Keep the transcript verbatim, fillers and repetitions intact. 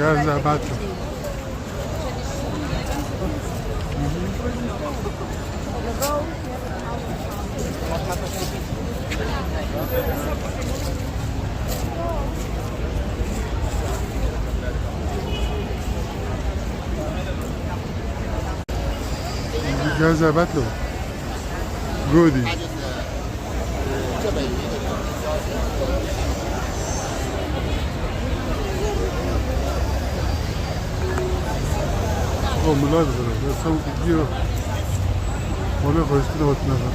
Gel zehmet. Gel zehmet lo. Godî. O milat zira, ya sewt giyo. Wala xwestin hotine.